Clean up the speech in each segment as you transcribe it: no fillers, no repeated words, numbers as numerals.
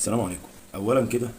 السلام عليكم. اولا كده،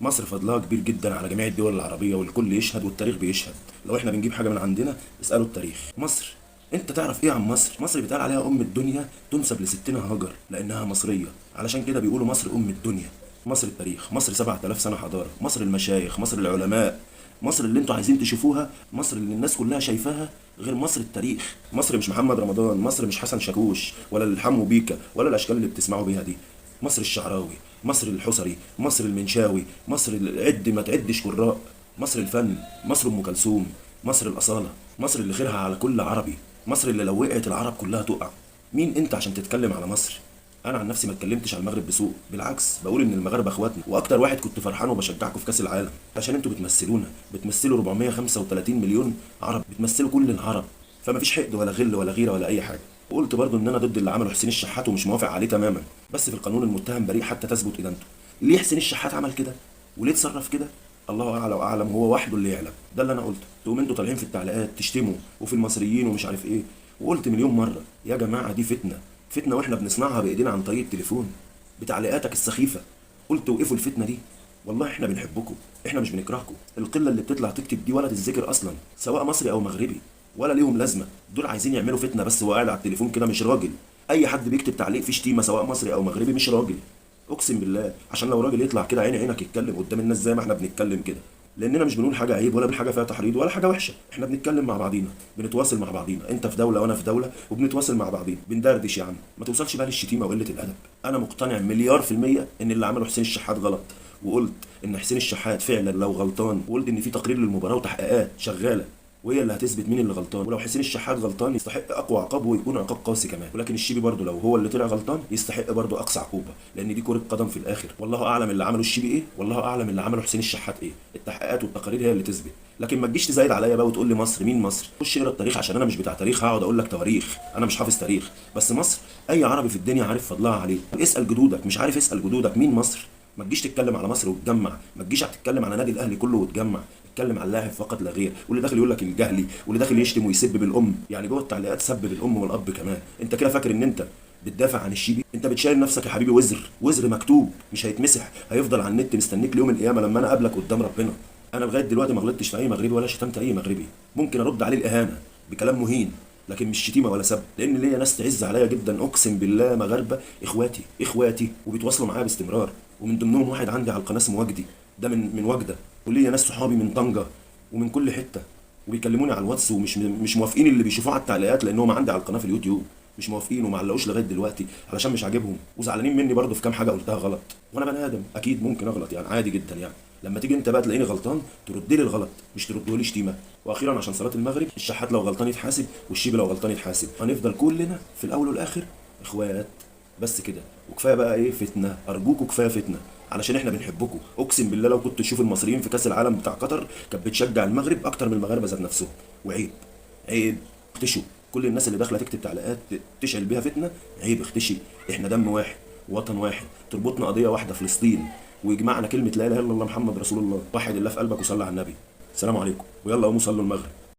مصر فضلها كبير جدا على جميع الدول العربيه، والكل يشهد والتاريخ بيشهد. لو احنا بنجيب حاجة من عندنا اسالوا التاريخ. مصر، انت تعرف ايه عن مصر؟ مصر بيتقال عليها ام الدنيا، تنسب لستنا هاجر لانها مصريه، علشان كده بيقولوا مصر ام الدنيا. مصر التاريخ، مصر 7000 سنة حضاره، مصر المشايخ، مصر العلماء، مصر اللي انتوا عايزين تشوفوها، مصر اللي الناس كلها شايفاها، غير مصر التاريخ. مصر مش محمد رمضان، مصر مش حسن شاكوش ولا الحمو بيكا ولا الاشكال اللي بتسمعوا بيها دي. مصر الشعراوي، مصر الحصري، مصر المنشاوي، مصر العد ما تعدش قراء، مصر الفن، مصر ام كلثوم، مصر الاصاله، مصر اللي خيرها على كل عربي، مصر اللي لو وقعت العرب كلها تقع. مين انت عشان تتكلم على مصر؟ انا عن نفسي ما اتكلمتش على المغرب بسوء، بالعكس بقول ان المغاربة اخواتنا، واكتر واحد كنت فرحان وبشجعكم في كاس العالم عشان انتوا بتمثلونا، بتمثلوا 435 مليون عرب، بتمثلوا كل العرب، فما فيش حقد ولا غل ولا غيره ولا اي حاجة. وقلت برضو ان انا ضد اللي عمله حسين الشحات ومش موافق عليه تماما، بس في القانون المتهم بريء حتى تثبت ادانته. ليه حسين الشحات عمل كده وليه اتصرف كده؟ الله اعلى واعلم، هو وحده اللي يعلم. ده اللي انا قلته. تقوم انتوا طالعين في التعليقات تشتموا وفي المصريين ومش عارف ايه. وقلت مليون مرة يا جماعة دي فتنة، فتنة واحنا بنصنعها بايدينا عن طريق التليفون بتعليقاتك السخيفة. قلت وقفوا الفتنة دي، والله احنا بنحبكم، احنا مش بنكرهكم. القلة اللي بتطلع تكتب دي ولا تتذكر اصلا، سواء مصري او مغربي، ولا ليهم لازمه. دول عايزين يعملوا فتنة بس، وقاعد على التليفون كده مش راجل. اي حد بيكتب تعليق فيه شتيمه سواء مصري او مغربي مش راجل، اقسم بالله. عشان لو راجل يطلع كده عيني عينك يتكلم قدام الناس زي ما احنا بنتكلم كده، لاننا مش بنقول حاجة عيب ولا حاجة فيها تحريض ولا حاجة وحشة. احنا بنتكلم مع بعضينا، بنتواصل مع بعضينا، انت في دولة وانا في دولة وبنتواصل مع بعضينا، بندردش يا عم. ما توصلش بقى للشتيمه وقلة الادب. انا مقتنع مليار في المية ان اللي عمله حسين الشحات غلط، وقلت ان حسين الشحات فعلا لو غلطان، وقلت ان في تقرير للمباراة وتحقيقات شغالة وهي اللي هتثبت مين اللي غلطان. ولو حسين الشحات غلطان يستحق اقوى عقاب ويكون عقاب قاسي كمان، ولكن الشيبي برضه لو هو اللي طلع غلطان يستحق برضه اقصى عقوبه، لان دي كره قدم في الاخر. والله اعلم اللي عمله الشيبي ايه، والله اعلم اللي عمله حسين الشحات ايه. التحقيقات والتقارير هي اللي تثبت. لكن ما تجيش تزايد عليا بقى وتقول لي مصر مين مصر. خش اقرا التاريخ، عشان انا مش بتاع تاريخ هقعد اقول لك تواريخ، انا مش حافظ تاريخ. بس مصر اي عربي في الدنيا عارف فضلها عليه. اسال جدودك، مش عارف اسال جدودك مين مصر. ما تجيش تتكلم على مصر وتجمع، ما تجيش تتكلم على نادي الاهلي كله وتجمع. اتكلم على اللاعب فقط لا غير. واللي داخل يقول لك الجهلي، واللي داخل يشتم ويسب بالام، يعني جوه التعليقات سب بالام والاب كمان. انت كده فاكر ان انت بتدافع عن الشيبي؟ انت بتشيل نفسك يا حبيبي وزر، وزر مكتوب مش هيتمسح، هيفضل على النت مستنيك ليوم القيامة لما انا اقابلك قدام ربنا. انا لغاية دلوقتي ما غلطتش في اي مغربي ولا شتمت اي مغربي، ممكن ارد عليه الاهانة بكلام مهين، لكن مش شتيمه ولا سب، لان ليا ناس تعز عليا جدا اقسم بالله، مغاربة اخواتي اخواتي وبيتواصلوا معايا باستمرار، ومن ضمنهم واحد عندي على القناة اسمه وجدي، ده من وجده، وليا ناس صحابي من طنجه ومن كل حتة، وبيكلموني على الواتس ومش مش موافقين اللي بيشوفوه على التعليقات، لانهم عندي على القناة في اليوتيوب مش موافقين وما علقوش لغاية دلوقتي علشان مش عاجبهم، وزعلانين مني برضه في كام حاجة قلتها غلط. وانا بني ادم اكيد ممكن اغلط، يعني عادي جدا. يعني لما تيجي انت بقى تلاقيني غلطان ترد لي الغلط، مش ترده لي شتيمه. واخيرا عشان صلاة المغرب، الشحات لو غلطان يتحاسب، والشيبي لو غلطان يتحاسب. هنفضل كلنا في الاول والاخر اخوات، بس كده. وكفاية بقى ايه فتنة، ارجوكوا كفاية فتنة، علشان احنا بنحبكم. اقسم بالله لو كنت تشوف المصريين في كاس العالم بتاع قطر كانت بتشجع المغرب اكتر من المغاربة ذات نفسهم. وعيب، عيب، اختشوا. كل الناس اللي داخله تكتب تعليقات تشعل بيها فتنة، عيب، اختشي. احنا دم واحد، وطن واحد، تربطنا قضية واحدة فلسطين، ويجمعنا كلمة لا اله الا الله محمد رسول الله. وحد الله في قلبك وصلي على النبي. السلام عليكم، ويلا قوموا صلوا المغرب.